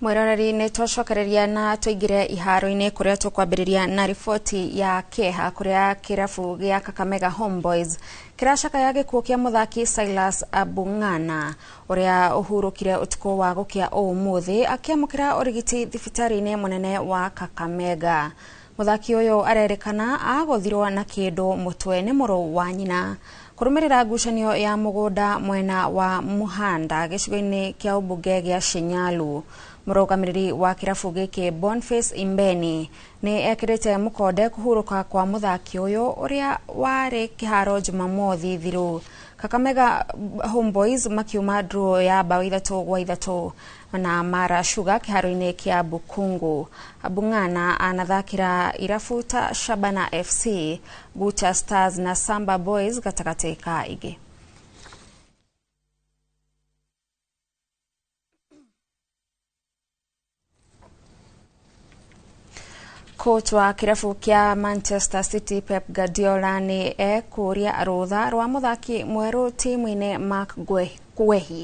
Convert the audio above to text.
Mwiroreri, nĩ twacokereria na tũingĩre iharo-inĩ kũrĩa tũkwambĩrĩria na riboti ya kĩeha, kũrĩa kĩrabu gĩa Kakamega Homeboys kĩracakaya gĩkuũ kĩa mũthaki Silas Abung'ana, ũrĩa ũhurũkire ũtukũ wa gũkĩa ũmũthĩ akĩamũkĩra ũrigiti thibitarĩ-inĩ mũnene wa Kakamega. Mũthaki ũyũ arerĩkana agũthirwo na kĩndũ mũtwe nĩ mũrũ wa nyina kũrũmĩrĩra ngucanio ya mũgũnda mwena wa Muhanda, gĩcigo-inĩ kĩa ũmbunge gĩa Shinyalu. Mũrũgamĩrĩri wa kĩrabu gĩkĩ, Boniface Imbeni, nĩ ekĩrĩte mũkonde kũhurũka kwa mũthaki ũyũ ũrĩa warĩ kĩharo Jumamothi thiru, Kakamega Homeboys makiuma draw ya bao 3-3 na Mara Sugar kĩharo-inĩ kĩa Bukungu. Abung'ana anathakĩra irabu ta Shabana FC, Gucha Stars na Samba Boys gatagatĩ ka ingĩ. Coach wa kĩrabu kĩa Manchester City, Pep Guardiola, nĩ ekũria rũtha rwa mũthaki mwerũ timu-inĩ Marc Guehi.